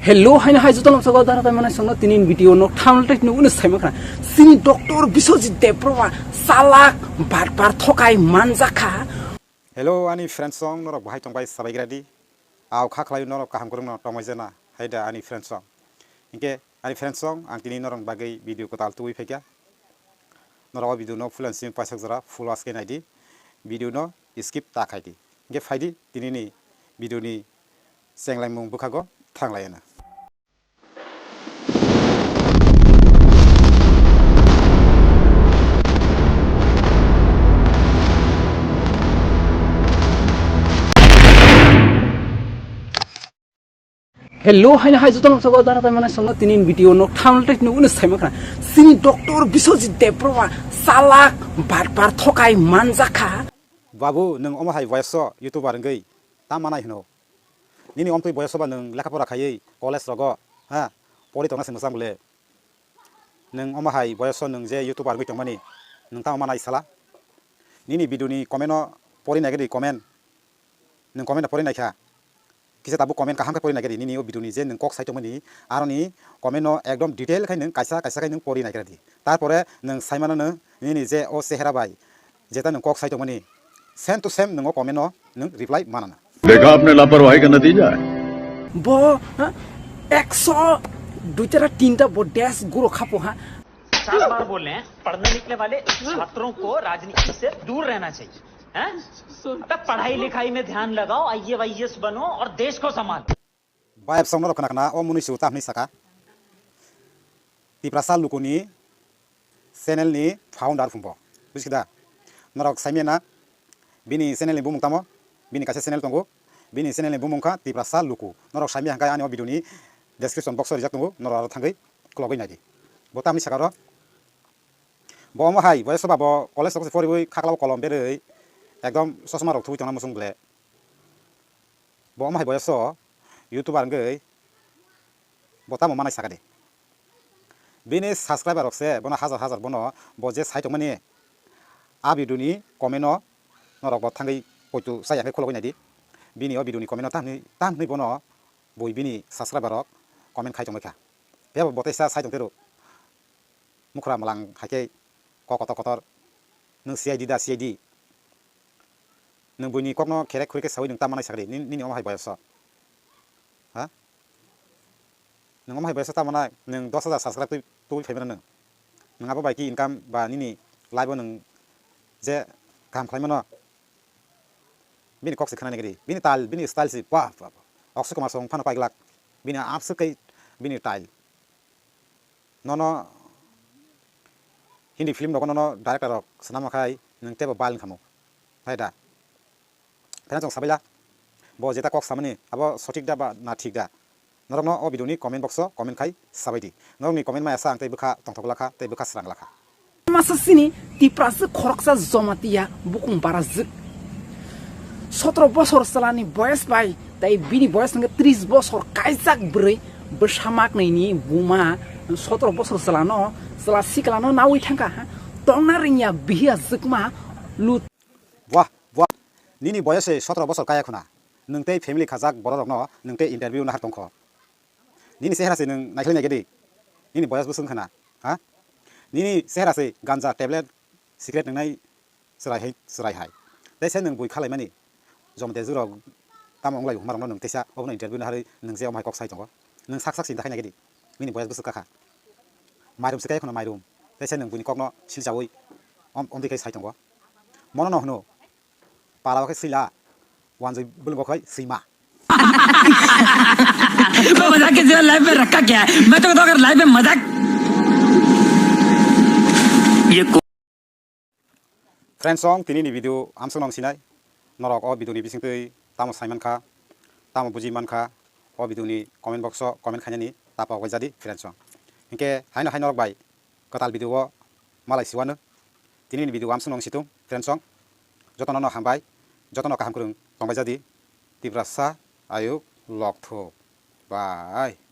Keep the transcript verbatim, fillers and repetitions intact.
Hello, haino hai joto lamsao dara tai manai songno tini video no thumbnail tai nugwi no saima khna. Sini Doctor Biswajit Debbarma salak barbar thokai manjakha. Hello, ani friends song norok bahai tongbai sabai gradi. Au kha khlai norok kaham kurung no tongmai jana. Haida ani friends song. Hinkhe ani friends song ang tini norok bagwi video kwtal tubui phaikha. Norok o video no full and sim paisok jora full watch khe naidi. Video no skip ta khaidi. Hinkhe phaidi tinini video ni chenglaimung bwkhago thanglaiano. Hello, haino hai joto lamsao dara tai manai songno tini video no thumbnail tai nugwi no saima khna. Sini Doctor Biswajit Debbarma salak barbar thokai manjakha. Babu, nwng omo hai boyos o YouTuber wngwi ta manai hwno? Nini omtwi boyos o ba nwng lekha pora khaiwi college rogo, ha, pori tongna se mwchang bole. Nwng omo hai boyos o nwng je YouTuber wngwi tongmani, nwng tamo manai sala? Nini video ni comment o pori naigadi comment. Nwng comment o pori naikha. Kisa tabuk comment kaham khe pori naigadi. Nini o video ni je nwng kok sai tongmani, aroni comment o ekdom detail khai nwng kaisa kaisa khai nwng pori naigadi. Tarpore nwng sai mano nwng nini je o chehra bai jeta nwng kok sai tongmani, same to same nwng o comment o nwng reply manana. देखा आपने लापरवाही का नतीजा है। Bo, ha? Ekso duitara tinta bo desh guro khapo, ha? सात बार बोल रहे हैं, पढ़ने निकले वाले छात्रों को राजनीति से दूर रहना चाहिए, हैं? अबे पढ़ाई लिखाई में ध्यान लगाओ, आईए वाईएएस बनो और देश को संभालो। Bai, absong norok khna khna, o mwnwi su ta hwnwi saka. Tiprasa lukuni channel ni founder phumbo. Bujikhda? Norok saimya na, bini channel ni bumung tamo, bini kaisa channel tongo, bini channel ni bumung kha Tiprasa Luku. Norok saimya hwnkhe ani o video ni description box o rijak tongo, norok aro thangwi khulogwi naidi. Bo tamni saka ro, bo omo hai, bo soba bo college rok se poriwi khaklao kolom berwi ekdom chosma rok thuwi tongna muchung ble. Bo omo hai boyos o YouTuber wngwi bo tamo manai saka di. Bini subscriber rok se bono hajar hajar bono bo je sai tongmani a video ni comment o norok bo thangwi poito chaya khe khulogwi naidi. Bini o video ni comment o tamni tamni bono bui bini subscriber rok comment khai tongwi kha. Phiya bo bo teisa sai tong tero. Mukhra mwlang hai khe kok kotor kotor. Nwng C I D da C I D? Nwng buini kokno kherek khurui khe saui nwng ta manai sakdi, nini, nini omo hai boyos o? Ha? Nwng omo hai boyos o ta manai, nwng dos hajar subscribe twi, twi phai mano nwng. Nwng abo bai ki income ba nini life o nwng je kaham khlai mano? Bini kok se khna nigiri. Bini tal, bini style si, wah, wah, wah. Akshay Kumar song phano pailak. Bini abswk kai bini style. Nono Hindi film rogo nono director rok swnama khai nwng teibo bal wngkha mo. Hai da? Pheno chwng sabaila. Bo jeta kok samani abo sothik da ba na thik da? Norokno o video ni comment box o comment khai sabai di. Norokni comment maya sa ang tei bwkha tongthok lakha tei bwkha srang lakha. Masa sini Tiprasa khoroksa Jamatia bukung barajwk. Sotro bosor chwlani boyes bai tei bini boyes hwnkhe tris bosor kaijak bwrwi bwsa maknwini buma sotro bosor chwlano chwla siklano naui thangkha ha tongna rwngya bihiya jwkma lut. Wah, wah, nini boyes se sotro bosor kaya khuna. Nwng tei family khajak bororokno nwng tei interview nahar tongkho. Nini chehra se nwng naikhlai naikhe di. Nini boyes bwswk wngkha na? Ha? Nini chehra se ganja, tablet, cigarette nwngnai chwrai hai, chwrai hai. Tei se nwng bui khalaimani. Jom de jurok tamo wnglai humarokno nwng teisa obono interview naharwi nwng je omo hai kok sai tongo. Nwng sak sak sinta khai naikhe di. Nini boyes bwswk kakha. Mairum se kaya khuna mairum. Tei se nwng buini kokno silchaui om-, omtwi khai sai tongo. Mono no hwno. Para khe sila, wanjwi bwlwngo khai sima. तो मजाक के सिवा लाइफ में रखा क्या है? मैं तो कहता हूँ अगर लाइफ में मजाक ये को- Friends song, tini ni video amswk nong sinai. Norok o video ni bisingtwi tamo sai mankha, tamo buji mankha, o video ni comment box o comment khainani ta pok bai jadi friends song. Hinkhe haino hai norok bai kwtal video o malai siwano. Tini ni video amswk nong situng friends song. Jotono no hambai, jotono kaham kwrwng tongbai jadi. Tiprasa ayuk lok thu. Bye.